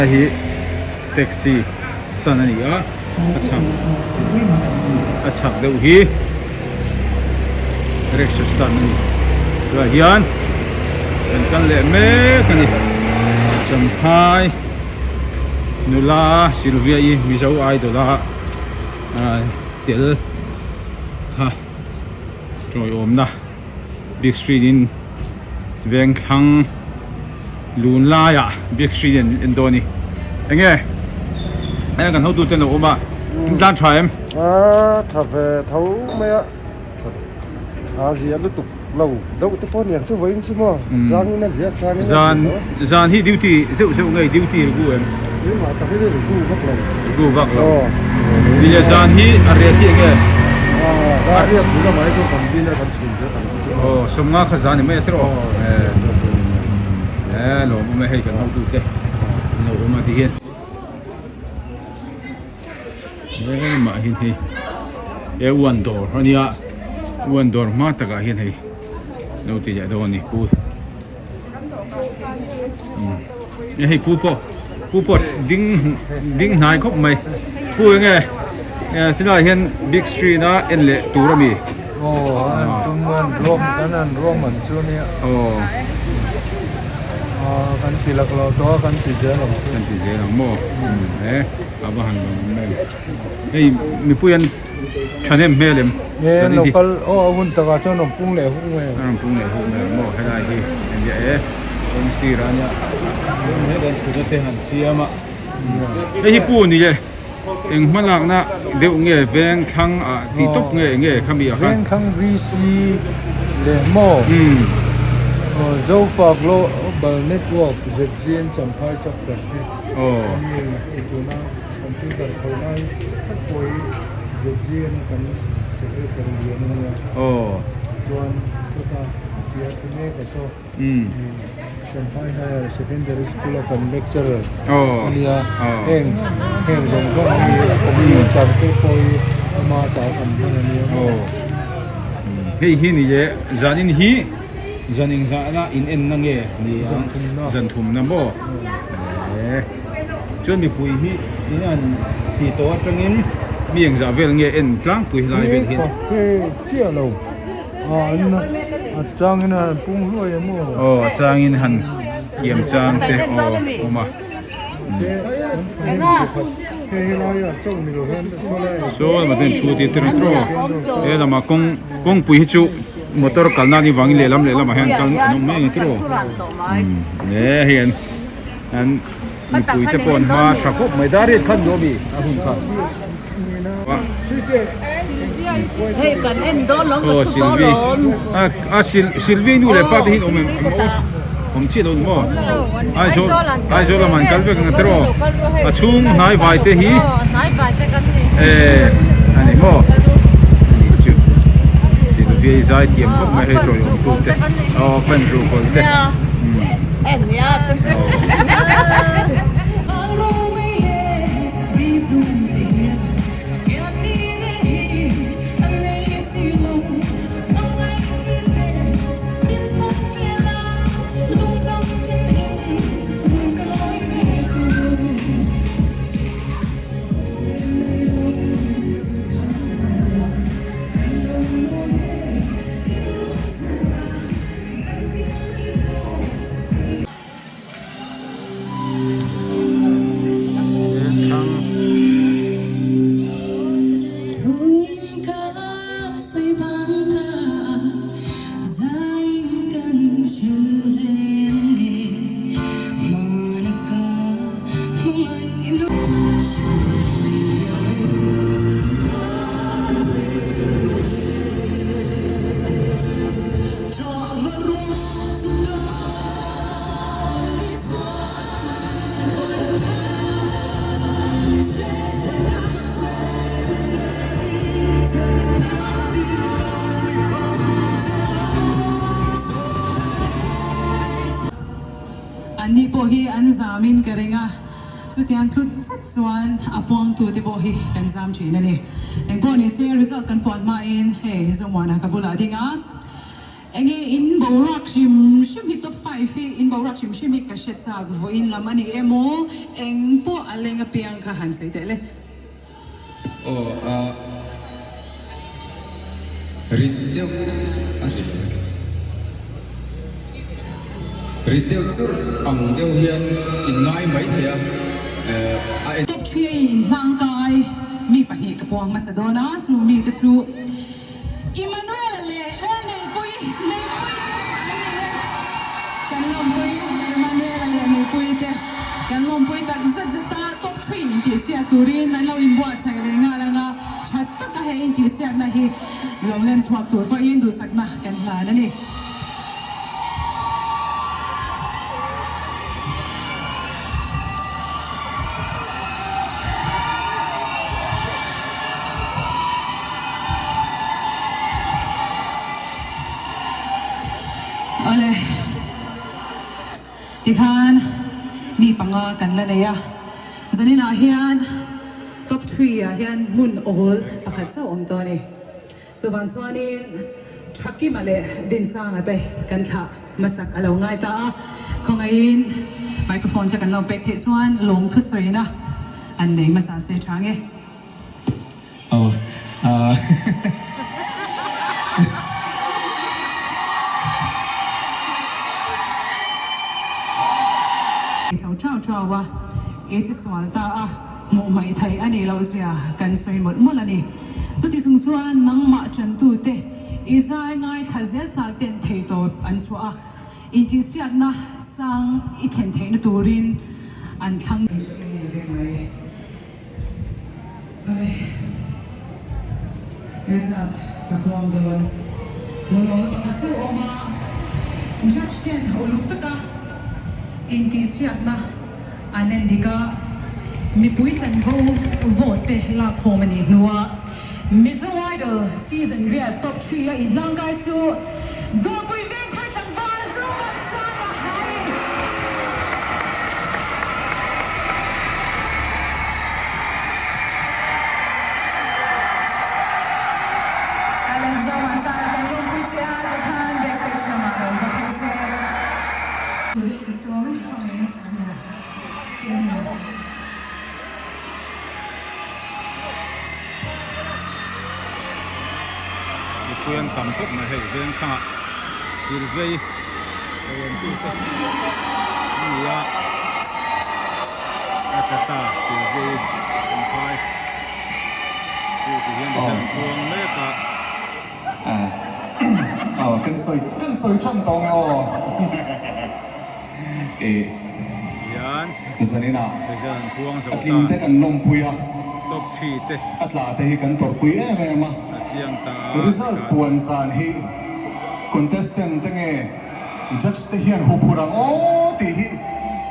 Hei hi taxi stand a ni a a chhak a chhak deuh hi rickshaw stand a ni tunah hian kan kal leh mek a ni Champhai nula Sylvia i Mizo idol a tel kha tawiawmna big screen in veng thlang lun laiah big screen an en dawn a ni enge enge kan hotu te an lo awm a in tlan tha em a tha ve tho mai a a zia lutuk lo deuh te pawh aniang chu vawiin chu maw changin a zia changin a zia tho a zan hi duty zeuh zeuh nge duty regu em keimah tak hi regu vak lo regu vak lo Nia zan hi a riat hi enge? A riat bul lamah hi chuan kan bin a kan chhun ve tam hi chu. Aw sawmnga kha zan ni mai a tiraw? E lawm awm e hei kan hotu te an lo awm a ti hian. Lemah hian hei e uan dawr a nia uan dawr hma takah hian hei lo ti leh dawn a ni pu. Hei pu pawh pu pawh ding ding hnai khawp mai pu enge tilaiah hian big screen a en leh tur a mi aw an tum an ruam kan an ruam an chu nia aw ah kan ti lak lo tawh a kan ti zel ang chu kan ti zel ang maw e a va han lawm awm em hei mipui an Thahnem hmel em? Nge local aw a hun takah chuan rawn pung leh huk mai ang. A rawn pung leh huk mai ang maw helai hi engge e kawng sir a nia hetan chhutna te han siam a hei hi pu ni e eng hmalakna deuh nge veng thlang ah tih tawp nge enge khami ah khan. Veng thlang VC leh maw Zofa Global Network ZGN Champhai Chapter te ani tuna Computer khawih lai tak pawh hi ZGN a kan secretary lian a nia. Aw. Chuan chutah a tia thu mek a saw. Champhai Higher Secondary School a kan lecturer a nia. Heng heng zawng zawng hi computer te pawh hi ama ta kan hman a nia. Aw. Hei hi ni e zanin hi zan engzahna in enna nge ni ang? Zan thumna maw? E. Chuan mipui hi in an tih tawh atangin mi engzah vel nge en tlangpui helai vel hian. He he chiah lo a an a changin a han pung hluai em aw. Aw a changin han kiam chang te aw awm a. Saw lamah te an thu tir tir ang tiraw he lamah kawng kawngpui hi chu motor kalna anih vangin lehlam lehlamah hian kal an awm mai ang tiraw e hei an. An mipui te pawh an hma tha khawp mai dar riat khan duh ami a hun kha aw Sylvie a a Sylvie nu leh pa te hi an awm em awm chiah lo ni maw Aizawl Aizawl lamah an kal vek ang tiraw a chhung hnai vai te hi eh a ni maw ani chu Sylvie zai thiam khawp mai hei tawiawm tu te aw fan ruh kawl te. Anni pawh hi an zamin ka ring a, chutiang thut zet chuan a puangtute pawh hi kan zam thin a ni. Engpawh ni se result kan puan hmain hei Zomuana ka bulah a ding a. Enge in boruak hrim hrim hi top five hi in boruak hrim hrim hi ka hre chak vawiin lam a ni emaw eng pawh a leng apiang kha han sawi teh le. Aw a rit deuh a ri lo e. Rit deuh churh ang deuh hian in ngai mai thei a, a en. Top three a inhlangkai mi pahnih ka puang hmasa dawn a, chu mite chu. Emmanuel leh Lalneihpuii Neihpuii te an ni e. Kan lawmpui Emmanuel leh Neihpuii te kan lawmpui tak zet zet a, top three intihsiak turin an lo inbuatsaih leh nghal ang a, tha taka he intihsiakna hi lo len chhuak tur pawhin duhsakna kan hlan a ni. Awle, tikhan mi panga kan la nei a, zaninah hian top three ah hian hmun awl pakhat chauh awm tawh a ni. Chuvang chuanin Thakima leh Dinsanga te kan thlah hmasak a lo ngai ta a, khawngaihin microphone kha kan lo pek theih chuan lawmthu sawina an nei hmasa se tha nge. Aw ah. Chho thau thau a, i chi sual ta a, hmuh hmaih theih a nih loh zia kan sawi mawlh mawlh a ni. Chuti chung chuan nangmah tantute i zai ngaithla zel chak ten thei tawp an chhuah a, intihsiakna sang i thlen theihna turin an thlang. Result ka puang dawn. Hmuhnawm pakhat chauh awm a, judge ten uluk taka intihsiakna an en dik a, mipui chanvo vote te lakkhawm a nih hnuah Mizo Idol season riat top three a inhlangkai chu Dawrpui Vengthar tlangval Zomuansanga a ni. Alan Zomuansanga kan lawmpui che a, tikhan backstage lamah lo va phei se. Mipui an tam khawp mai hei veng thlangah thirvei lo awm tu te an ni a a tla ta thirvei an phai chu ti hian ti hian an puang mek a. Aw kan sawi kan sawi tan tawng e aw e Hian zanin ah result an puang zo a ta tling te kan lawmpui a top three te a tla te hi kan tawrhpui em em a a chiang ta a result tikhan puan zan hi contestant te nge judge te hian huphurh ang aw tih hi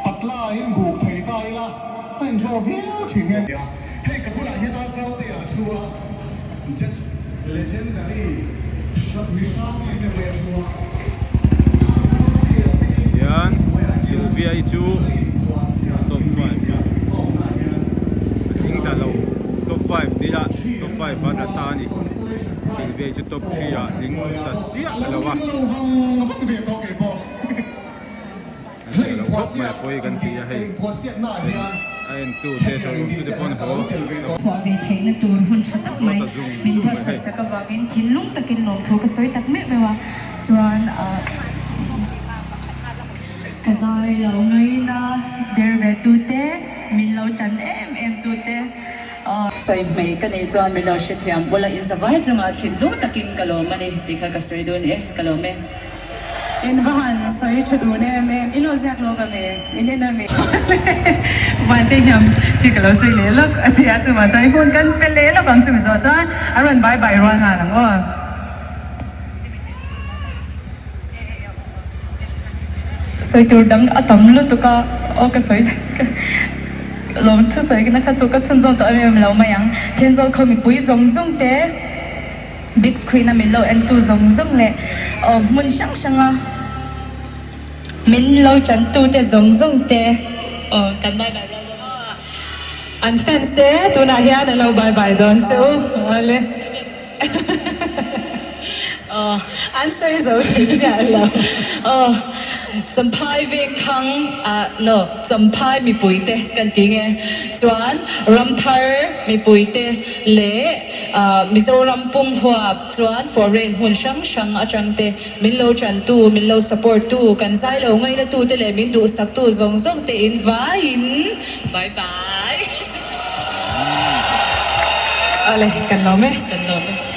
patla in buk thei ta ila a indraw viau thin hian hei ka bulah hian a zau te ah thu a. Judge legendary mi hrang em em mai a thu a. Hian Sylvia i chu top five a tling ta lo top five tih lah top five a tla ta a ni Sylvia i chu top three ah tling ta chiah lo a. A ziah lo khawp mai a pawi kan ti a hei a en tu te showroom tu te pawn haw Chhuah ve theihna tur hun tha tak mai min buatsaih sak avangin thinlung takin lawmthu ka sawi tak meuh meuh a, chuan ka zai lo ngaina der ve tute min lo tan em em tute sawi hmei ka neih chuan min lo hrethiam bula in zavai chungah thinlung takin ka lawm a ni tih kha ka sawi dun e ka lawm e. In va han sawi tha dun em em, i lo ziak lawk a mi? In en a mi? Van te hiam khi ka lo sawi leh lawk a ti a, chuvang chuan i hun kan pe leh lawk ang chumi zawh chuan a rawn bye bye rual nghal ang aw. Sawi tur dang a tam lutuk a, aw ka sawi lawm thu sawi na kha chu ka chhunzawm tawh em em lo mai ang, Thenzawl khaw mipui zawng zawng te. Big screen a min lo en tu zawng zawng leh aw hmun hrang hrang a min lo tan tu te zawng zawng te aw kan bye bye dawn aw. An fans te tunah hian an lo bye bye dawn che u awle. Aw. An sawi zo thei miah lo. Aw, Champhai veng thang ah no, Champhai mipui te kan ti nge. Chuan Ramthar mipui te leh Mizoram pum huap chuan foreign hmun hrang hrang atang te min lo tantu, min lo support tu, kan zai lo ngaina tu te leh min duhsak tu zawng zawng te in vaiin bye bye. Awle, kan lawm e. Kan lawm e.